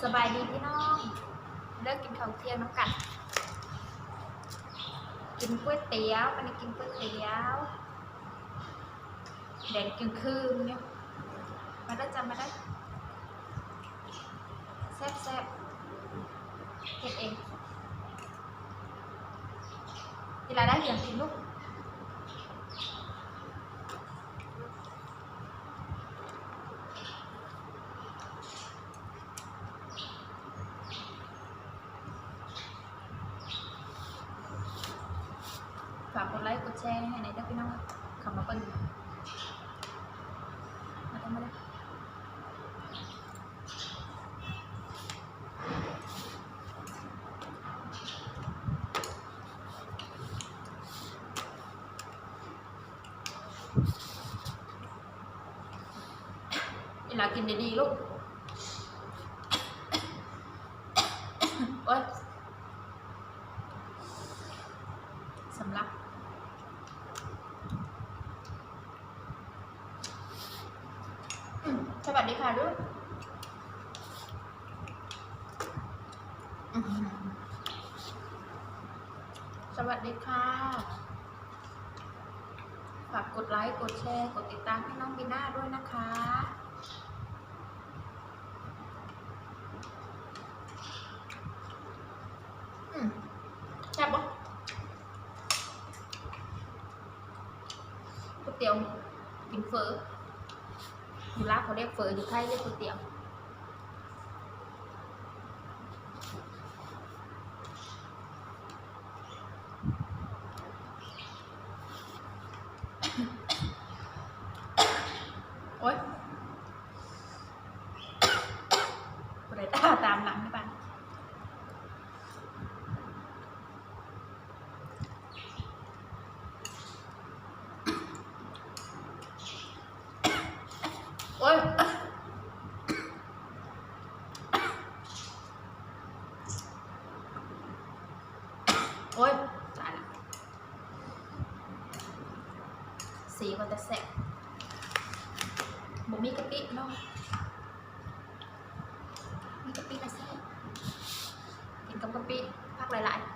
ສະບາຍດີພີ່ນ້ອງ ເລີກກິນເຂົ້າທ່ຽງນຳກັນ. ກິນກ໋ວຍຕຽວ ວັນນີ້ກິນກ໋ວຍຕຽວ ແດງຈຶ່ງຄຶມຢູ່. ມາເດີຈ້າ ມາເດີ. ແຊບໆ ເຮັດເອງ. ເວລາໄດ້ຫຍັງກິນລູກ? ຝາກກົດໄລກົດແຊໃຫ້ແດ່ເດີພີ່ນ້ອງ ເຂົ້າມາເບິ່ງ. ມາເດີ ມາເດີ. ອີ່ຫຼາກິນດີໆລູກ. ໂອ້ຍ ສຳລັບ. ອືມ ສະຫວັດດີຄ່ະລູກ. ອືມ ສະຫວັດດີຄ່ະ. ຝາກກົດໄລ ກົດແຊ ກົດຕິດຕາມໃຫ້ນ້ອງບີນາດ້ວຍນະຄະ. ອືມ ແຊບບໍ່? ກ໋ວຍຕຽວກິນເຝີ ຢູ່ລາວເຂົາລຽກເຝີ ຢູ່ໄທລຽກກ໋ວຍຕຽວ. ໂອ້ຍ ຜູ້ໃດຕາມຫຼັງນີ້ບາດ. ໂອ້ຍ ໂອ້ຍ ຕາຍລະ. ສີວ່າແຕ່ແຊບ ບໍ່ມີກະປິເນາະ. ມີກະປິກະແຊບ ກິນກັບກະປິ ຜັກຫຼາຍໆ.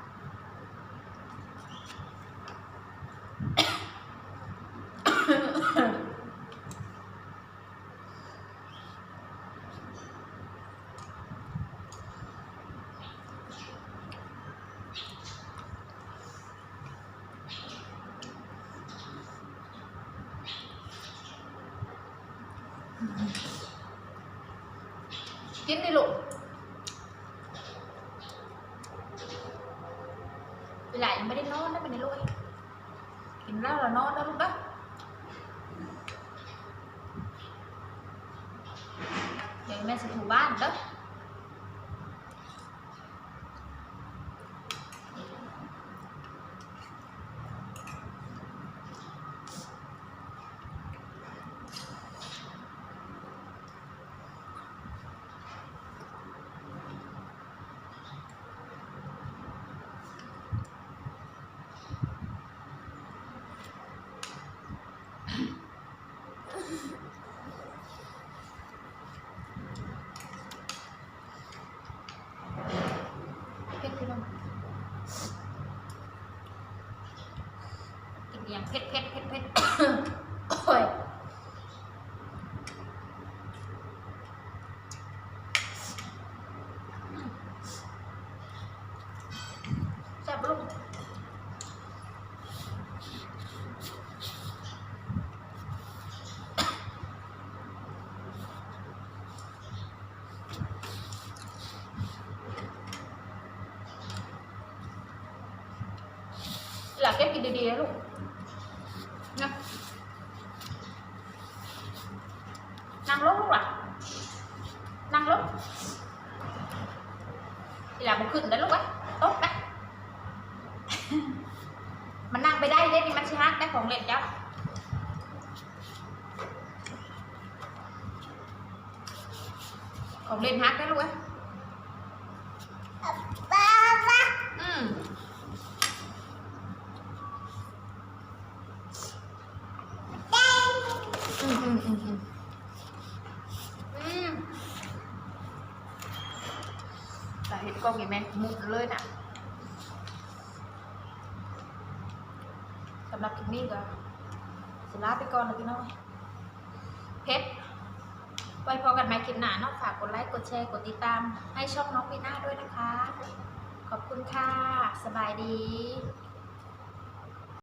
ກິນດີລູກ. ອີ່ຫຼ້າຍັງບໍ່ໄດ້ນອນເດີບັດນີ້ລູກເອີຍ. ກິນແລ້ວລະນອນເດີລູກເດີ. ດຽວແມ່ຊິຖູບ້ານເດີ. ເຜັດພີ່ນ້ອງ ກິນອີ່ຫຍັງເຜັດໆ ໂອ້ຍ. ແຊບບໍ່ລູກ? ຫຼ້າເກັບກິນດີໆ ເດີລູກ ນະ. ນັ່ງລົງລູກຫຼ້າ ນັ່ງລົງ. ອີ່ຫຼ້າບໍ່ຂຶ້ນໄດ້ລູກເອີຍ ຕົກໄປ. ມັນນັ່ງໄປໄດ້ເດ້ນີ້ ມັນຊິຫັກໄດ້ຂອງຫຼິ້ນເຈົ້າ. ຂອງຫຼິ້ນຫັກໄດ້ລູກເອີຍ. ອືມ ອືມ ອືມ ອືມ ອືມ. ເຮັດກ້ອງອີກແມ່ ໝຸດເລີຍນະ. ສຳລັບຄລິບນີ້ກໍຊິລາໄປກ່ອນແລ້ວພີ່ນ້ອງ. ເພັດ ໄວ້ພໍ້ກັນໃໝ່ຄລິບໜ້າເນາະ. ຝາກກົດໄລ ກົດແຊ ກົດຕິດຕາມໃຫ້ຊ່ອງນ້ອງວີນາດ້ວຍນະຄະ. ຂອບຄຸນຄ່ະ. ສະບາຍດີ.